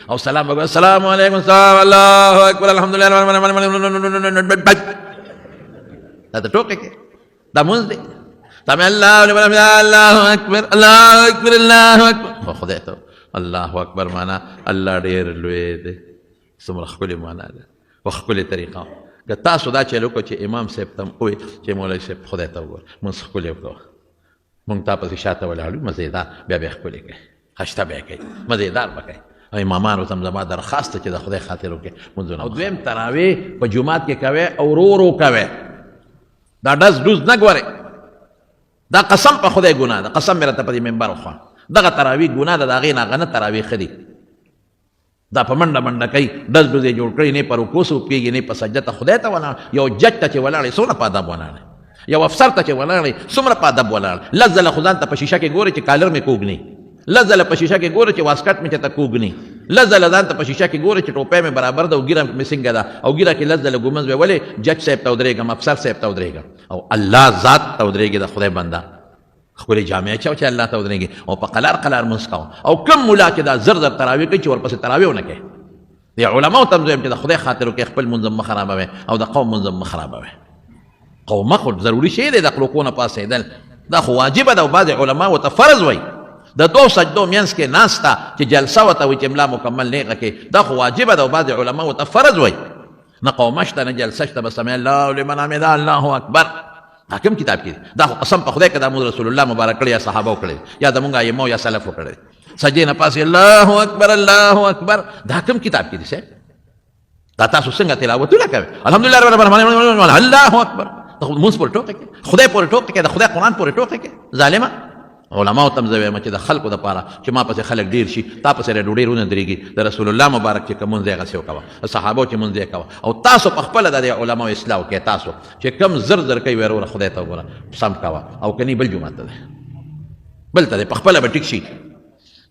او سلام وکړه، السلام علیکم، سلام، الله اکبر، الحمدلله. دا ته ټوکې کې، دا مونځ دی. سمع الله لمن حمده، الله اکبر، الله اکبر، الله اکبر. خو خدای ته الله اکبر معنا الله ډېر لوی دی. څومره ښکلې معنا ده په ښکلې طریقه. که تاسو دا چل وکړو چې امام صاحب ته هم ووایي چې مولوي صاحب خدای ته وګوره، مونځ ښکلی وکړه، مونږ تا پسې شاته ولاړ یو، مزېدار بیا به یې ښکلې کوي، خشته به یې کوي، مزېدار به کوي. او امامانو ته هم زما درخواست چې د خدای خاطر وکړي مونځونه. او دویم تراویح په جومات کې کوی او ورو ورو کوی، دا ډز ډوز نه ګورې. دا قسم په خدای ګناه ده، قسم مې راته په دې منبر وخوړ، دغه تراویح ګناه ده، د هغې نه هغه نه تراویح ښه دي. دا په منډه منډه کوي، ډز ډوز یې جوړ کړی، نه په رکوع څوک کېږي، نه په سجده ته خدای ته ولاړ. یو جج ته چې ولاړ یې څومره په ادب ولاړ، یو افسر ته چې ولاړ یې څومره په ادب ولاړ. لس ځله خو ځان ته په شیشه کې ګورې چې کالر مې کوږ نه، لس ځله په شیشه کې ګورې چې واسکټ مې چېرته کوږ نه، لس ځله ځان ته په شیشه کې ګورې چې ټوپۍ مې برابر ده او ږیره مې څنګه ده، او ږیره کې لس ځله ګومنځ وی، ولې جج صاحب ته ودرېږم، افسر صاحب ته ودرېږم، او الله ذات ته ودرېږي. د خدای بنده ښکلې جامې اچوه چې الله ته ودرېږي او په قلار قلار مونځ کوه. او کوم ملا چې دا زر زر تراویح کوي چې ورپسې تراویح ونه کوي، دې علماو ته هم زه وایم چې د خدای خاطر وکړئ، خپل مونځ هم مه خرابوئ او د قوم مونځ هم مه خرابوئ. قومه خو ضروري شی دی، د رکوع نه پاڅېدل دا خو واجبه ده، او بعضې علما ورته فرض وایي. د دوو سجدو منځ کې ناسته چې جلسه ورته وایي چې ملا مکمل نیغه کړي، دا خو واجبه ده، او بعضې علما ورته فرض وایي. نه قومه شته نه جلسه شته، بس سمع الله لمن حمده، الله اکبر. دا کوم کتاب کې؟ دا خو قسم په خدای که دا موږ رسول الله مبارک کړی یا صحابه کړی یا د موږ ائمه یا سلف کړی. سجدې نه پاسې الله اکبر، الله اکبر، دا کوم کتاب کې دي صاحب؟ دا تاسو څنګه تلاوتونه کوئ؟ الحمدلله رب العالمین، الله اکبر. ته خو مونځ پورې ټوکې کوې، خدای پورې ټوکې کوې، د خدای قرآن پورې ټوکې کوې. ظالمه علماو ته هم زه وایم چې د خلکو دپاره چې ما پسې خلک ډېر شي، تا پسې له ډوډۍ ونه درېږي، د رسول الله مبارک چې کوم مونځ دی هغسې وکوه، د صحابو چې مونځ دی کوه، او تاسو په خپله د دې علماو اصلاح وکړئ. تاسو چې کوم زر زر کوي وروره خدای ته وګوره سم کوه، او که نه بل جومات ته دی، بل ته دی، په خپله به ټیک شي.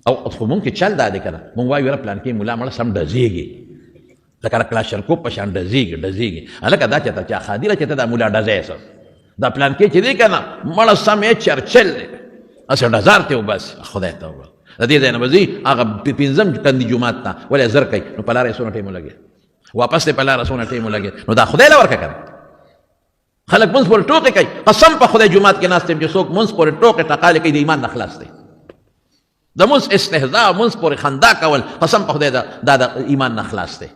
او خو مونږ کې چل دا دی که نه، مونږ وایو یاره پلانکې ملا مړه سم ډزېږي، لکه د کلاشنکوف په شان ډزېږي ډزېږي. هلکه دا چېرته چا ښادي ده چې ته دا ملا ډزی سه، دا پلانکې چې دی که نه مړه سم یې چرچل دی، هسې ډزار ته وباسي. خدای ته وګوره، د دې ځای نه به ځي هغه پنځم کندي جومات ته، ولې زر کوي، نو په لاره یې څومره ټایم ولګېد، واپس دی په لاره څومره ټایم ولګېد. نو دا خدای له ورکه که نه، خلک مونځ پورې ټوکې کوي. قسم په خدای جومات کې ناست یم چې څوک مونځ پورې ټوکې ټقالې کوي د ایمان نه خلاص دی. د مونځ استهزاء، مونځ پورې خندا کول، قسم په خدای دا د ایمان نه خلاص دی.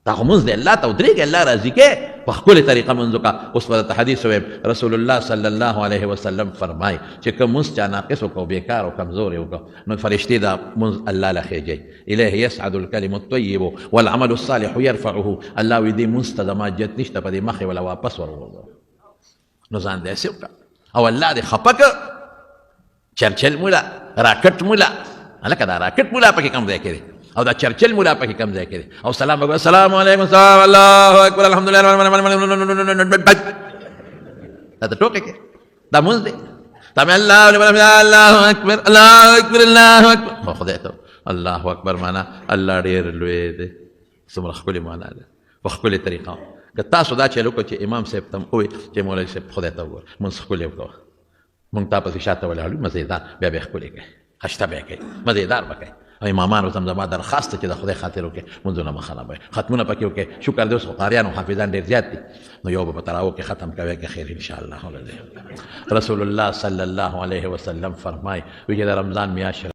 دا خو مونځ دی، الله ته ودرېږي، الله راضي کې، په ښکلې طریقه مونځ وکړه. اوس به درته حدیث ووایم، رسول الله صلی الله علیه وسلم فرمایي چې که مونځ چا ناقص وکړو، بېکار او کمزوری وکړو، نو فرشتې دا مونځ الله له خېژوي، الیه یصعد الکلم الطیب والعمل الصالح يرفعه. الله وایي دې مونځ ته زما جت نشته، په دې مخې وله واپس ور وغورځوه. نو ځان دې هسې وکړه او الله دې خفه کړ. چرچل مولا، راکټ مولا، هلکه دا راکټ مولا پکې کوم ځای کې دی، او دا چرچل مولا پکې کوم ځای کې دی. او سلام وکړه، السلام علیکم، سلام، الله اکبر، الحمدلله. دا ته ټوکې کې، دا مونځ دی. سمع الله لمن حمده، الله اکبر، الله اکبر، الله اکبر. خو خدای ته الله اکبر معنا الله ډېر لوی دی. څومره ښکلې معنا ده په ښکلې طریقه. که تاسو دا چل وکړو چې امام صاحب ته هم ووایي چې مولوي صاحب خدای ته وګوره، مونځ ښکلی وکړه، مونږ تا پسې شاته ولاړ یو، مزېدار بیا به یې ښکلې کوي، خشته به یې کوي، مزېدار به کوي. او امامانو ته هم زما درخواست چې د خدای خاطر وکړي، مونځونه مه خرابوئ، ختمونه پکې وکړئ. شکر دی اوس خو قاریان او حافظان ډېر زیات دي، نو یو به په تراوو کې ختم کوي که خیر ان شاء الله. رسول الله صلی الله علیه وسلم فرمایي وی چې د رمضان میاشت